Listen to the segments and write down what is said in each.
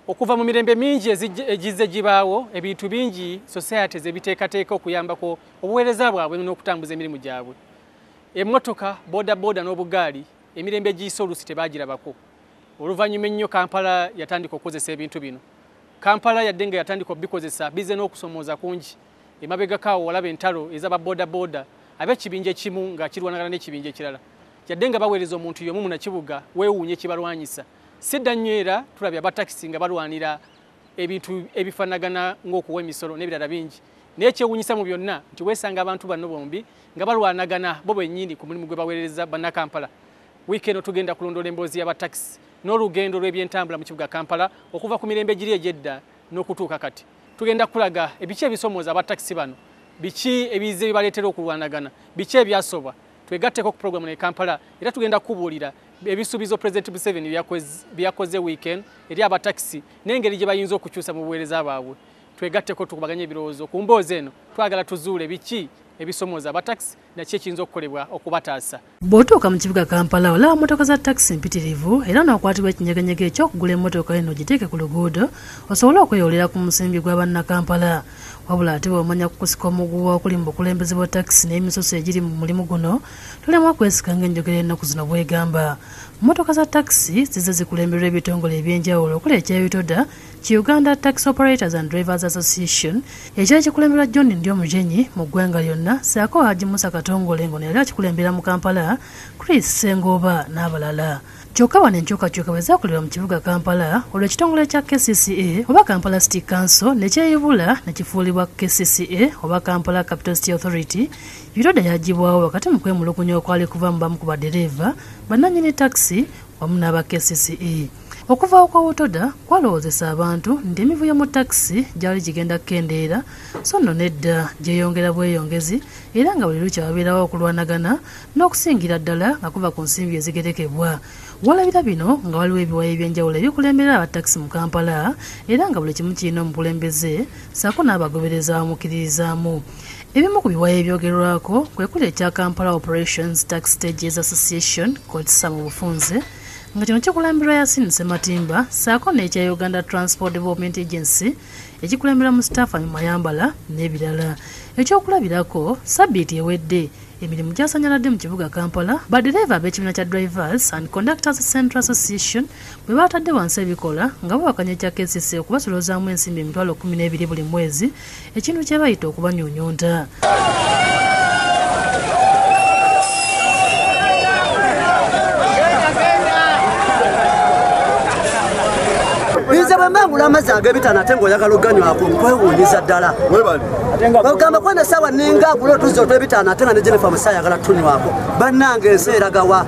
Okuva mu mirembe mingi egizze gibaawo, ebintu bingi societies ebiteekateeka okuyambako obuweereza bwabwe n'okutambuza emirimu gyabwe. Emmotoka, boda boda n'obugaali emirembe egiyise oluusi tebaagirabako. Oluvannyuma ennyo Kampala yatandika okukozesa ebintu bino. Kampala yadde nga yatandika okubikozesa bizze n'okusomooza kungi. Emabegako awo walaba entalo ez'aba boda boda ab'ekibinja ekimu nga kirwanagana n'ekibinja ekirala. Yadde nga baweereza omuntu y'omu munnakibuga, weewuunye kibalwanyisa. Sidda nnyo era tulabye abatakisi nga balwanira ebintu ebifaanagana ng'okuwa emisolo n'ebirala bingi. Naye ekyewuunyisa mu byonna nti weesanga abantu bano bombi nga balwanagana bo bennyini ku mulimu gwe baweereza bannakampala. Wiiki eno tugenda kulondoola emboozi y'abatakisi n'olugendo lw'ebyentambula mu kibuga Kampala okuva ku mirembe giri egy'edda n'okutuuka kati. Tugenda kulaga ebiki ebisomooza abatakisi bano, biki ebizze bibaleetera okulwanagana, biki ebyasobwa. Twegatteko ku pulogulaamu e Kampala era tugenda kubuulira ebisuubizo Pulezidenti Museveni byakoze weekend eri abatakisi n'engeri gye bayinza okukyusa mu buweereza bwabwe. Twegatteko tukubaganye ebirowoozo ku mboozi eno, twagala tuzuule biki ebisomooza abatakisi naki ekiyinza okukolebwa okubataasa. Bw'otuuka mu kibuga Kampala olaba mmotoka za takisi mpitirivu era n'okwatibwa ekinyegenyege eky'okugula emmotoka eno ogiteeke ku luguudo osobole okweyolera ku musimbi gwa bannakampala. Wabula ate bw'omanya kukusika omuguwa okuli mu bukulembeze bwa takisi n'emisoso egiri mu mulimu guno, tolemwa kwesika ng'enjogera ennaku zino bw'egamba. Mmotoka za takisi zizze zikulemberwa ebitongole eby'enjawulo okuli ekya UTODA, ki Uganda Taxi Operators and Drivers Association, ekyali kikulemberwa John Ndyomugenyi mu ggwanga lyonna, ssaako Haji Musa Katongole ng'ono yali akikulembera mu Kampala, Chris Ssengoba n'abalala. Kyokka wano enkyukakyuka bwe zaakolebwa mu kibuga Kampala, olwo ekitongole kya KCCA oba Kampala City Council ne kyeyubula ne kifuulibwa KCCA oba Kampala Capital City Authority. UTODA yaggyibwawo wakati mu kwemulugunya okwali kuva mu bamu ku badereeva, bannannyini takisi wamu n'aba KCCA. Okuvaawo kwa UTODA kwalowoozesa abantu nti emivuyo mu takisi gyali gigenda kukendeera, so nno nedda gyeyongera bweyongezi era nga buli lukya wabeerawo okulwanagana n'okusingira ddala nga kuva ku nsimbi ezigerekebwa. Walabira bino nga waliwo ebiwayi eby'enjawulo ebikulembera abatakisi mu Kampala era nga buli kimu kirina omukulembeze ssaako n'abagoberezi abamukkiririzaamu. Ebimu ku biwayi ebyogerwako kwe kuli ekya Kampala Operations Taxi Stages Association KOTSA mu bufunze, nga kino kikulemberwa Yasin Ssematimba ssaako n'ekya Uganda Transport Development Agency ekikulembera Mustafa Mayambala n'ebirala. Ekyokulabirako, sabbiiti ewedde emirimu gyasanyaladde mu kibuga Kampala, badereeva ab'ekibiina kya Drivers and Conductors Central Association bwe baatadde wansi ebikola nga bawakanya ekya KCCA okubasolozaamu ensimbi 120,000 buli mwezi, ekintu kye bayita okubanyuunyunta. Nze bwe mbangula amazzi ag'ebitaano ate ng'oyagala oganywako nkwewuunyiza ddala. Bagamba kwena essaawa nninga agula otuzzi otw'ebitaano ate nga ne Jennifer Musa ayagala tunywako. Bannange ensi eragawa.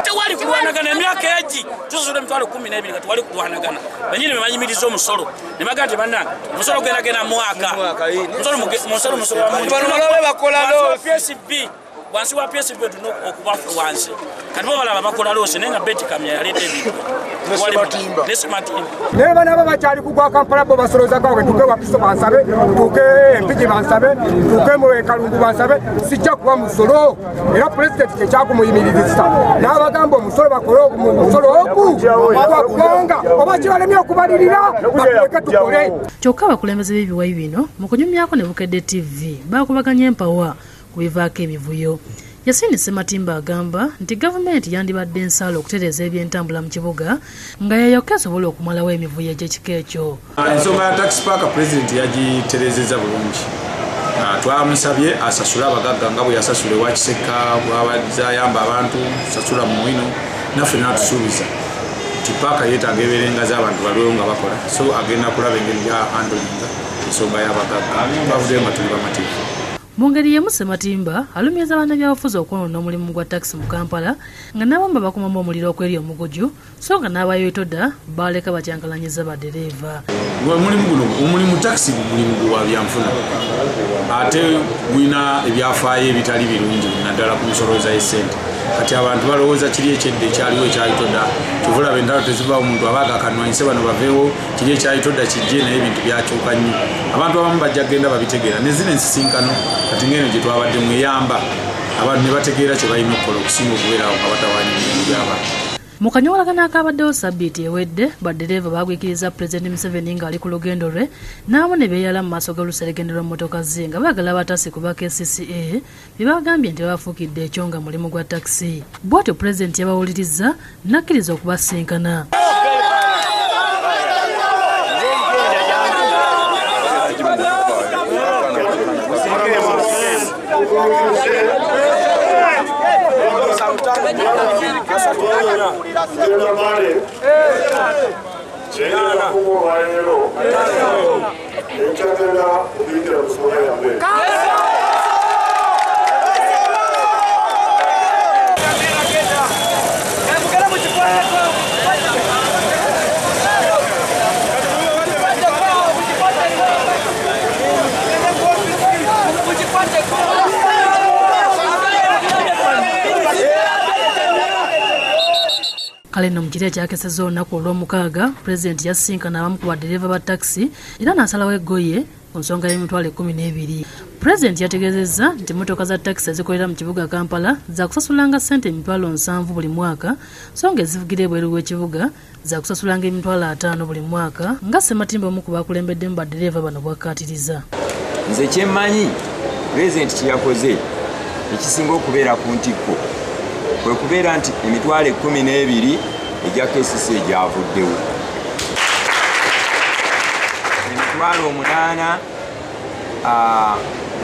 Tewali kulwanagana emyaka egi tusasula 12,000 nga tewali kulwanagana. Bennyini be banyimiriza omusolo ne bagamba nti bannange omusolo genda mwaka. Omusolo musolo wa muntu. PSB wansi wa PSB tulina okuba wansi. Kati bo balaba bakola loose naye nga Betty Kamya yaleeta ebintu. Ne Ssematimba. Naye bano aba bakyali kugwa Kampala bo basoloza gaabwe tuke Wakiso bansabe, tuke Mpigi bansabe, tuke mu Kalungu bansabe, sijja kuwa musolo. Era pulezidenti kyekyakumuyimirizisa n'abagamba omusolo bakole omusolo ogu gwa ggwanga oba kibalemye okubalirira batuleke tukole. Kyokka abakulembeze b'ebiwayi bino mu kunyumyako ne Bukedde TV baakubaganya empawa ku bivaako emivuyo. Yasin Ssematimba agamba nti gavumenti yandibadde ensaala okutereeza ebyentambula mu kibuga nga yeyokka esobola okumalawo emivuyo egy'ekika ekyo. Ensonga ya taxi park pulezidenti yagitereezezza bulungi. Twamusabye asasule abagagga nga bwe yasasula ewa Kiseka, bw'abazze ayamba abantu sasula mu mwino, naffe n'atusuubiza nti paaka yeetaaga ebeere z'abantu balwewo nga bakola, so agenda kulaba engeri gya handlinga ensonga y'abagagga. Twavuddeyo nga tuli bamativu. Mu ngeri y'emu Ssematimba alumiriza bannabyabufuzi okwonoona omulimu gwa takisi mu Kampala nga n'abamu babakumamu omuliro okweri omuguju, so nga n'aba UTODA baaleka bakyankalanyiza badereeva. Omulimu guno omulimu takisi mulimu gwa byanfuna ate gulina ebyafaayo ebitali birungi naddala ku nsoloza y'essente. Kati abantu balowooza kiri ekyedda ekyaliwo ekyayitodda, kyova olaba entalo tezivaawo, omuntu abaaga akanwanyise bano baveewo, kiri ekyayitodda kijje, naye ebintu byakyuka nnyo. Abantu abamu bajja kugenda babitegeera, ne zino ensisinkano kati ng'eno gye twabadde mweyamba abantu ne bategeera kye balina okukola okusinga okubeerawo nga batawaanya emirimu gy'abantu. Mu kanyolagano akabaddewo sabbiiti ewedde, baddereeva baagwikiriza Pulezidenti Museveni ng'ali ku lugendo lwe n'abamu ne beeyala mu maaso g'oluseregende lw'emmotoka ze nga baagala batasi ku ba KCCA bye bagambye nti babafuukidde ekyo nga mulimu gwa takisi. Bw'atyo Pulezidenti yabawulirizza n'akkiriza okubasinkana. Kale nno mu kiro ekyakesezza olunaku olw'omukaaga, Pulezidenti yasisinkana abamu ku baddereeva ba takisi era n'asalawo eggoye ku nsonga y'emitwalo 12. Pulezidenti yategeezezza nti emmotoka za takisi ezikolera mu kibuga Kampala zaakusasulanga ssente 70,000 buli mwaka, so nga ezivugira ebweru w'ekibuga zaakusasulanga 50,000 buli mwaka, nga Ssematimba omu ku bakulembeddemu baddereeva bano bw'akkaatiriza. Nze kye mmanyi Pulezidenti kye yakoze ekisinga okubeera ku ntikko kwe kubeera nti emitwalo 12 egya KCC egyavuddewo, emitwalo 8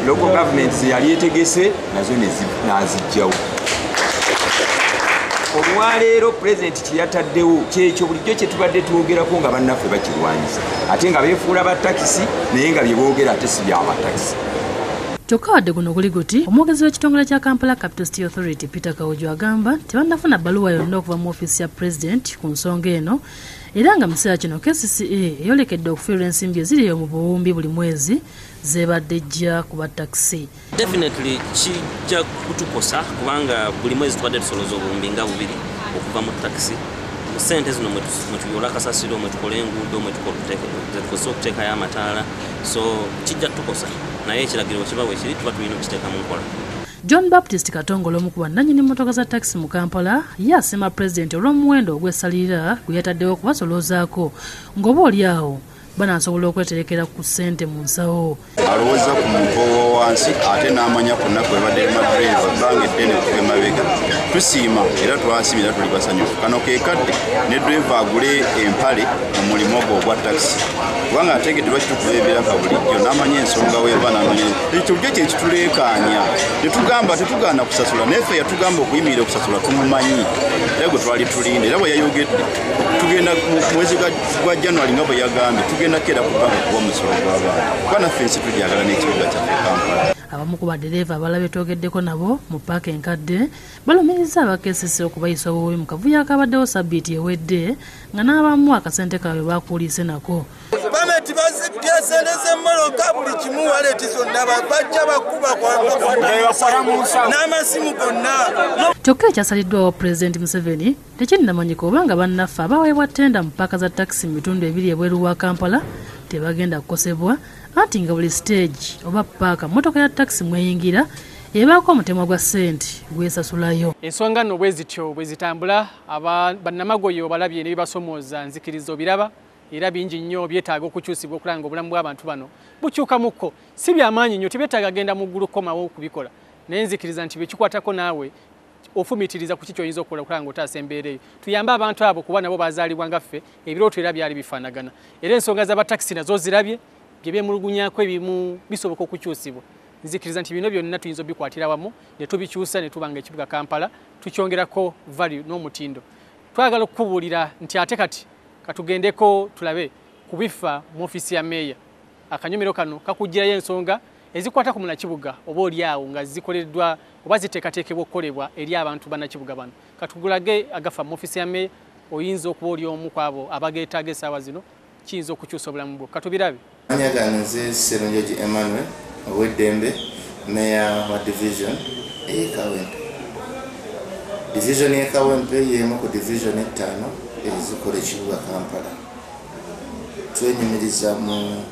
local government yali etegese nazo n'azijjawo. Olwaleero Pulezidenti kye yataddewo kyekyo bulijjo kye tubadde twogerako nga bannaffe bakirwanyisa, ate nga beefuula ba takisi naye nga bye boogera ate si bya batakisi. Kyokka wadde guno guli guti, omwogezi w'ekitongole kya Kampala Capital City Authority Peter Kawuju agamba tebannafuna bbaluwa yonna okuva mu ofiisi ya Pulezidenti ku nsonga eno, era nga mu kiseera kino KCCA eyolekedde okufiirwa ensimbi eziri mu buwumbi buli mwezi zebadde ejja ku batakisi. Definitely kijja kutukosa kubanga buli mwezi tubadde tusoloza obuwumbi nga 2 okuva mu takisi. Mu ssente zino mwe tuyola kasasiro, mwe tukola enguudo, mwe tukozesa okuteekayo amataala, so kijja kutukosa, naye ekiragiro kiba bwe kiri tuba tulina okukiteeka mu nkola. John Baptist Katongole omu ku bannannyini mmotoka za takisi mu Kampala ye asiima Pulezidenti olw'omuwendo ogw'essalirira gwe yataddewo okubasoloozaako ng'oba oli awo banaasobola okweterekera ku ssente mu nsawo. Alowooza ku muntu owa wansi ate n'amanya ku nnaku ebadde madereeva ebbanga eddene okuva emabega. Tusiima era twasiima era tuli basanyufu. Kano ke kadde ne ddereeva agule empale mu mulimu gwe ogwa takisi, kubanga ategedde lwaki tukuba ebiraka bulijjo n'amanya ensonga weeva n'amanya ekyo bulijjo kye kituleekaanya. Ne tugamba tetugaana kusasula, naye ffe yatugamba okuyimirira okusasula tumumanyi era gwe twali tulinda, era bwe yayogedde tugenda mu mwezi gwa January nga bwe yagambye tugenda kera ku banka kuwa omusolo gw'abantu, kuba naffe ensi tugyagala n'ekibuga kyaffe Kampala. Abamu ku baddereeva abalala betwogeddeko nabo mu paaka enkadde balumiriza aba KCC okubayisa obubi mu kavuyo akabaddewo sabbiiti ewedde nga n'abamu akasente kaabwe bakuuliise nako. Pameti bazibye sente z'emmoloka buli kimu, waleti zonna bajja bakuba n'amasimu gonna. Kyokka ekyasaliddwawo Pulezidenti Museveni tekinnamanyika oba nga bannaffe abaweebwa ttenda mu paaka za takisi mu bitundu ebiri ebweru wa Kampala tebagenda kukosebwa, anti nga buli siteegi oba paaka mmotoka ya takisi mweyingira ebaako omutemwa gwa ssente gwesasulayo. Ensonga nno bwe zityo bwe zitambula, bannamagoye obalabye ne bibasomooza, nzikiriza obiraba era bingi nnyo byetaaga okukyusibwa okulaba nga obulamu bw'abantu bano bukyukamukko. Si byamaanyi nnyo, tebyetaaga genda mu ggulu kukomawo okubikola, naye nzikiriza nti byekikwatako naawe ofumiitiriza ku ki ky'oyinza okukola okulaba ng'otaasa embeera eyo. Tuyambe abantu abo kuba nabo bazaalibwa nga ffe, ebirooto era byali bifaanagana. Era ensonga z'abatakisi nazo zirabye, bye byemulugunyaako ebimu bisoboka okukyusibwa. Nzikiriza nti bino byonna tuyinza obikwatira wamu ne tubikyusa ne tuba nga ekibuga Kampala tukyongerako value n'omutindo. Twagala okukubuulira nti ate kati katugendeko tulabe ku bifa mu ofiisi ya meeya. Akanyomero kano kakugirayo ensonga ezikwata ku munnakibuga oba oli awo nga zikoleddwa oba ziteekateekebwa okukolebwa eri abantu bannakibuga bano. Katugulage agafa mu ofiisi ya meeya, oyinza okuba oli omu ku abo abageetaaga essaawa zino, kiyinza okukyusa obulamu bwo. Katubirabe. Amannya gange nze Sserunjogi Emmanuel ow'eddembe, meeya wa division ey'e Kawempe. Division y'e Kawempe y'emu ku division 5 ezikola ekibuga Kampala. Twenyumiriza mu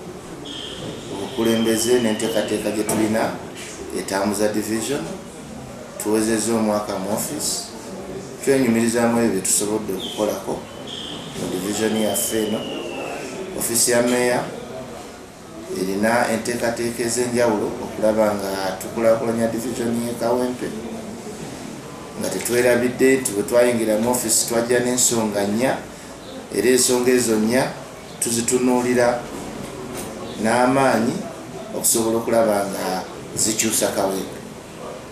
bukulembeze n'enteekateeka gye tulina etambuza division. Tuwezezza omwaka mu office, twenyumirizaamu ebyo bye tusobodde okukolako mu division yaffe eno. Ofiisi ya meeya erina enteekateeka ez'enjawulo okulaba nga tukulaakulanya division y'e Kawempe, nga tetwerabidde nti bwe twayingira mu ofiisi twajja n'ensonga 4, era ensonga ezo 4 tuzitunuulira n'amaanyi okusobola okulaba nga zikyusa Kawempe.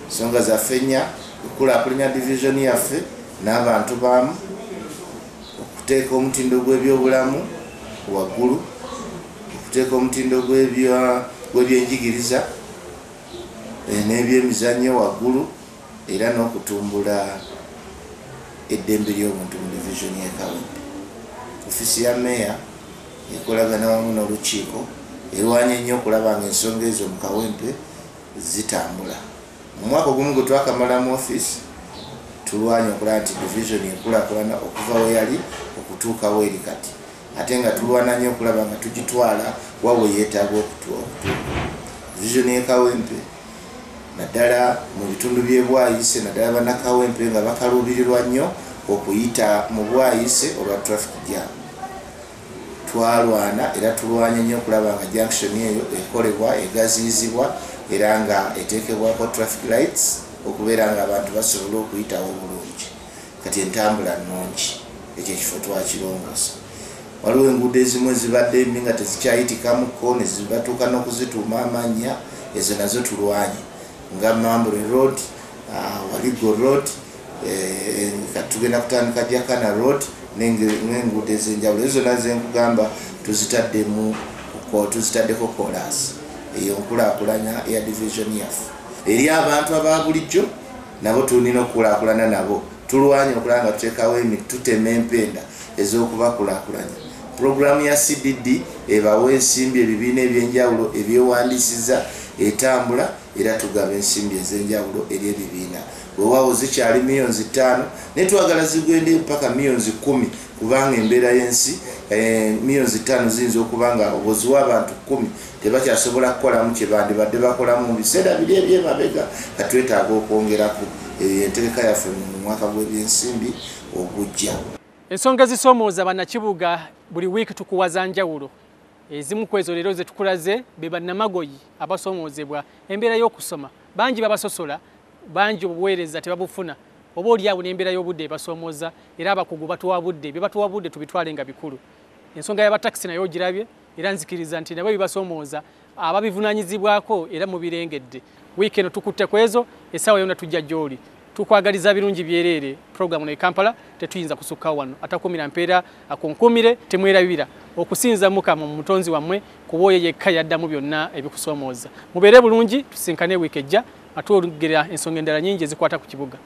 Ensonga zaffe 4: okukulaakulanya division yaffe n'abantu baamu, okuteeka omutindo gw'ebyobulamu waggulu, okuteeka omutindo gw'ebyenjigiriza n'ebyemizannyo waggulu, era n'okutumbula eddembe ly'obuntu mu division y'e Kawempe. Ofiisi ya meeya ekolagana wamu n'olukiiko erwanye nnyo okulaba nga ensonga ezo mu Kawempe zitambula. Mu mwaka ogumu gwe twakamala mu ofiisi, tulwanye okulaba nti division ekulaakulana okuva we yali okutuuka weeri kati, ate nga tulwana nnyo okulaba nga tugitwala wa we yeetaaga okutuuka. Division y'e Kawempe naddala mu bitundu by'e Bwayise, naddala bannakawempe nga bakaluubirirwa nnyo okuyita mu Bwayise olwa traffic jam. Twalwana era tulwanye nnyo okulaba nga junction eyo ekolebwa, egaziyizibwa, era nga eteekebwako traffic lights okubeera nga abantu basobola okuyitawo obulungi. Kati entambula nnungi, ekyo ekifo twakirongoosa. Waliwo enguudo ezimu ezibadde embi nga tezikyayitikamuko ne zibatuuka n'okuzituuma amannya, ezo nazo tulwanye, nga Mambure Road, Waligo Road, tugenda kutandika Jakana Road n'enguudo ez'enjawulo. Ezo zonna ze nkugamba tuzitaddeko koolaasi. Eyo nkulaakulanya ya division yaffe. Eri abantu aba bulijjo nabo tulina okukulaakulana nabo, tulwanye okulaba nga tuteekawo tutema empenda ez'okubakulaakulanya. Pulogulaamu ya CDD ebawa ensimbi ebibiina ebyenjawulo ebyewandiisiza etambula, era tugaba ensimbi ez'enjawulo eri ebibiina. Weewaawo zikyali miliyoni 5, naye twagala zigende mpaka miliyoni 10, kubanga embeera y'ensi miliyoni 5 ziyinza okuba nga obuziwa abantu 10 tebakyasobola kukolamu kye bandibadde bakolamu mu biseera biri eby'emabega. Kati twetaaga okwongerako. Eyo entegeka yaffe mu mwaka gw'ebyensimbi ogujja. Ensonga ezisoomooza bannakibuga buli wiiki tukuwa za njawulo. Ezimu ku ezo leero ze tukulaze be bannamagoyi abasoomoozebwa embeera y'okusoma. Bangi babasosola, bangi obuweereza tebabufuna, oba oliawo n'embeera y'obudde ebasoomooza, era abakugu batuwabudde, bye batuwabudde tubitwale nga bikulu. Ensonga y'abatakisi nayo ogirabye, era nzikiriza nti nabo bibasoomooza ababivunaanyizibwako era mubirengedde. Wiiki eno tukutte ku ezo, essaawa yonna tujja gy'oli. Tukwagaliza birungi byereere. Pulogulaamu e Kampala tetuyinza kusukkawo wano. Atakumira mpeera akunkumire, temwerabira okusinza Mukama mu mutonzi wammwe, kuba oyo yekka yaddamu byonna ebikusoomooza. Mubeere bulungi, tusinkane wiiki ejja, atwogera ensonga endala nnyingi ezikwata ku kibuga.